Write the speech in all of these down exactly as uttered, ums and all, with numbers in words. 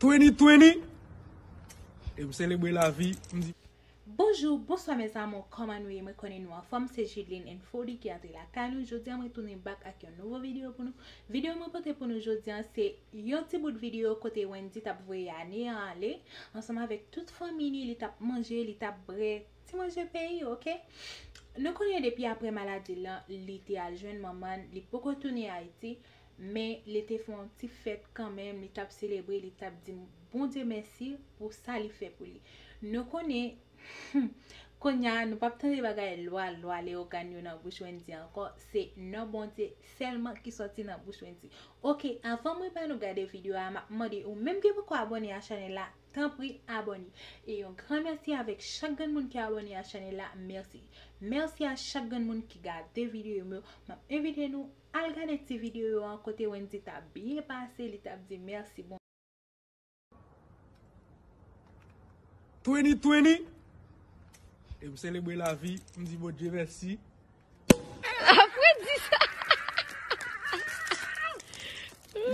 Twenty twenty, e m selebre lavi, m di. Bonjou, bonswa mes amours, kòman nou ye? Mwen konnen nou anfòm, se Judeline and Fody ki antre lakay nou. Jodi a mwen tounen back ak yon nouvo videyo pou nou. Videyo mwen pote pou nou jodi a se yon ti bout videyo kote Wendy t ap voye Ane an ale ansanm avèk tout fanmi li, li t ap manje, li t ap bwè ti manje peyi, oke? Nou konnen depi apre maladi lan, li te al jwenn manman l, li poko tounen Ayiti, men li te fè yon ti fèt kanmenm, li t ap selebre, li t ap di Bondye mèsi pou sa li fè pou li. Nou konnen, kounye a, nou p ap tande bagay lwa, lwa, Leyogàn yo nan bouch Wendy ankò, se nan Bondye sèlman ki sòti nan bouch Wendy. Oke, avan mwen ba nou gade videyo a, m ap mande ou menm ki poko abòne a chanèl la, tanpri abòne. E yon gran mèsi avèk chak grenn moun ki abòne a chanèl la, mèsi. Mèsi a chak grenn moun ki gade videyo m yo. M ap envite nou al gade ti videyo yo an kote Wendy t ap byen pase, li t ap di mèsi bon. Twenty twenty, e m selebre lavi, m di Bondye mèsi. Apre di sa.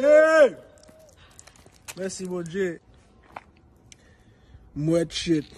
Yeah! Mèsi Bondye. M wè shit.